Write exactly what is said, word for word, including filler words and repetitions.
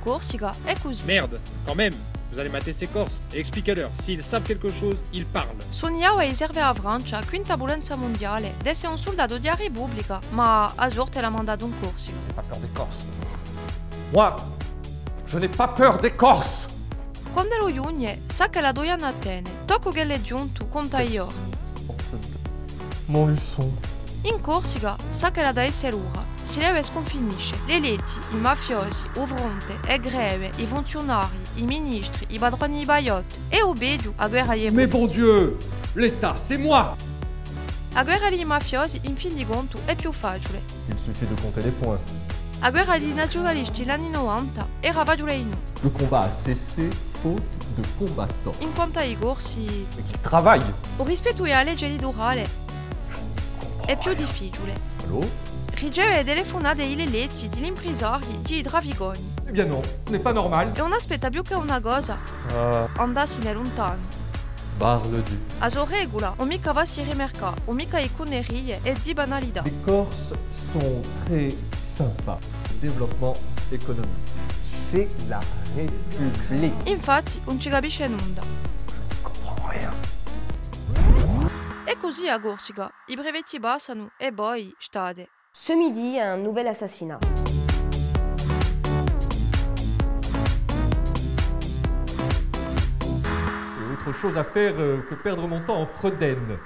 Corsica, hè cusì. Merde, quand même, vous allez mater ces Corses et expliquez-leur, s'ils savent quelque chose, ils parlent. Sunniau à i servi à a Francia, quinta putenza mundiale, d'esse un suldatu di a Republica, ma a sorte l'hà mandatu in Corsica. J'ai pas peur des Corses. Moi, je n'ai pas peur des Corses. Quand'ellu ghjunghje, sacca la doiana à Atene, toccu ch'ellu hè ghjuntu, conta i ghjorni. Mon luçon. In Corsica, sacca l'hà da esse l'ora, si l'eure scunfinisce, l'eletti, i mafiosi, u fronte, e greve, i funziunarii, i ministri, i patroni di paiotte, è u peghju, a guerra di i... Mais bon Dieu, l'État, c'est moi. A guerra di i mafiosi, in fin di contu, hè più faciule. Il suffit de compter les points. A guerra di i naziunalisti l'anni novanta era faciule dinù. Le combat a cessé faute de combattants. In quantu à i Corsi... Mais qui travaillent. U rispettu di a lege liturale hè più difficiule. Allô ? Riceve telefunate di l'eletti, di l'imprisarii, di i traficoni. Eh bien non, ce n'est pas normal. È ùn aspetta più chè una cosa, andassine luntanu. Bar le Duc. A so regula, ùn micca fassi rimarcà, ùn micca di cunnerie è di banalità. Les Corses sont très sympas. Développement économique. C'est la République. Infatti, ùn ci capisce nunda. Je comprends rien. È cusì a Corsica, i brevetti passanu è voi state. Ce midi, un nouvel assassinat. Et autre chose à faire, euh, que perdre mon temps en Freuden.